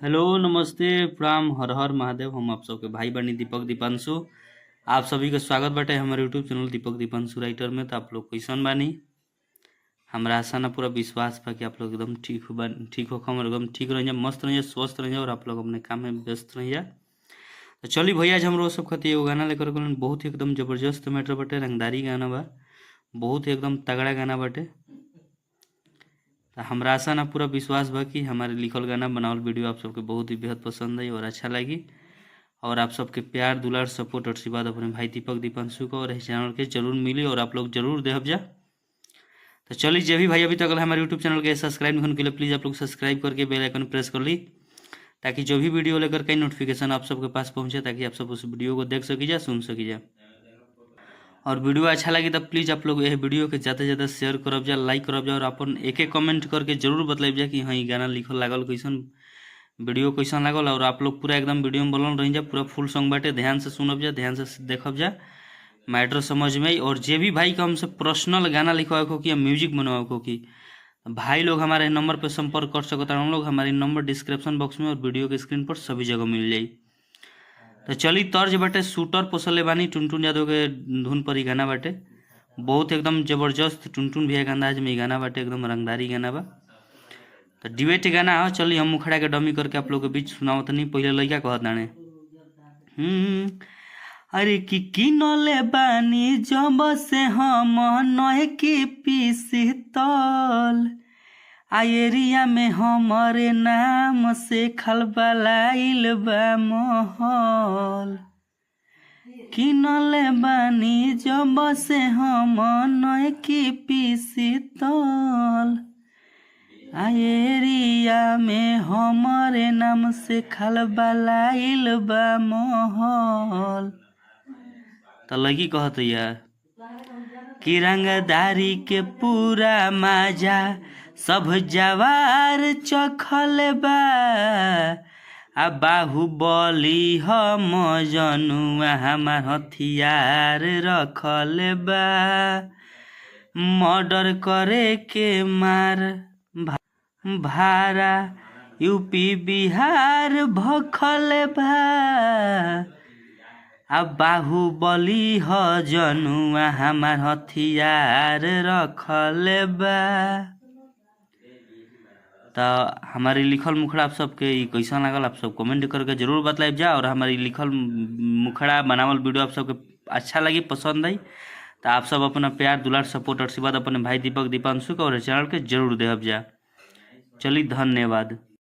Hello नमस्ते प्रणाम हर हर महादेव। हम आप सबके भाई बनी दीपक दीपांशु। आप सभी के स्वागत बाटे हमारे YouTube channel Deepak Deepanshu writer में। तो आप लोग कैसन बानी? हमरा आशा ना पूरा विश्वास बा कि आप लोग एकदम ठीक हो, ठीक हो और एकदम ठीक रहिए, मस्त रहिए, स्वस्थ रहिए और आप लोग अपने काम में व्यस्त रहिए। तो चली भैया, आज हमरो सब खातिर एगो गाना लेकर के बहुत ही एकदम जबरदस्त मैटर बाटे, रंगदारी गाना बा, बहुत ही एकदम तगड़ा गाना बाटे। तो हमरा आशा ना पूरा विश्वास बा कि हमारे लिखल गाना बनावल वीडियो आप सबके बहुत ही बेहद पसंद आई और अच्छा लगी और आप सबके प्यार दुलार सपोर्ट और आशीर्वाद अपने भाई दीपक दीपांशु को और इस चैनल के जरूर मिली और आप लोग जरूर देहब जा। तो चलिए, जे भी भाई अभी तक हमारे यूट्यूब चैनल के सब्सक्राइब नहीं के लिए प्लीज़ आप लोग सब्सक्राइब करके बेल आइकन प्रेस कर ली, ताकि जो भी वीडियो लेकर कहीं नोटिफिकेशन आप सबके पास पहुंचे, ताकि आप सब उस वीडियो को देख सकी जा, सुन सकी जा। और वीडियो अच्छा लगी तो प्लीज़ आप लोग यह वीडियो के ज़्यादा से ज़्यादा शेयर करब जा, लाइक करब जा और अपन एक एक कमेंट करके जरूर बतलाइब जा कि हाँ ई गाना लिखल लागल कैसन, वीडियो कैसन लागल। और आप लोग पूरा एकदम वीडियो में बनल रही जा, पूरा फुल सॉन्ग बाटे, ध्यान से सुनब जा, ध्यान से देखब जा, मैटर समझ में आई। और जे भी भाई का हमसे पर्सनल गाना लिखवाए को कि या म्यूजिक बनवाए को कि भाई लोग हमारे नंबर पर संपर्क कर सकते हैं। हम लोग हमारे नंबर डिस्क्रिप्शन बॉक्स में और वीडियो के स्क्रीन पर सभी जगह मिल जाई। तो चली, तर्ज बाटे शूटर पोसले बानी, टुनटुन यादव के धुन पर ही गाना बाटे, बहुत एकदम जबरदस्त टुनटुन भैया के अंदाज में ई गाना बाटे, एकदम रंगदारी गाना बा। तो डिबेट गाना हो। चली, हम मुखड़ा के डमी करके आप लोग के बीच सुनाओ तनी। पहले लइका कहत नाने, अरे कि किनले बानी जब से हम नए की पिस्तौल, आ एरिया में हमारे नाम से खलबलाइल बा महल। किनले बानी जब से हम नए की पिस्तौल, आ एरिया में हमारे नाम से खलबलाइल बा महल। तो लगी कहत यार कि रंगदारी के पूरा मजा सब जवार चखल बा, आ बाहुबली हम जनुआ हमार हथियार रखल बा, मर्डर करे के मार भारा यूपी बिहार भखल बा, आ बाहुबली ह जनुआ हमार हथियार रखल बा। तो हमारी लिखल मुखड़ा आप सबके ई कैसन लागल, आप सब कमेंट करके जरूर बतलाइब जा। और हमारी लिखल मुखड़ा बनावल वीडियो आप सबके अच्छा लगी, पसंद आई तो आप सब अपना प्यार दुलार सपोर्ट आशीर्वाद अपने भाई दीपक दीपांशु के और चैनल के जरूर देहब जा। चलिए, धन्यवाद।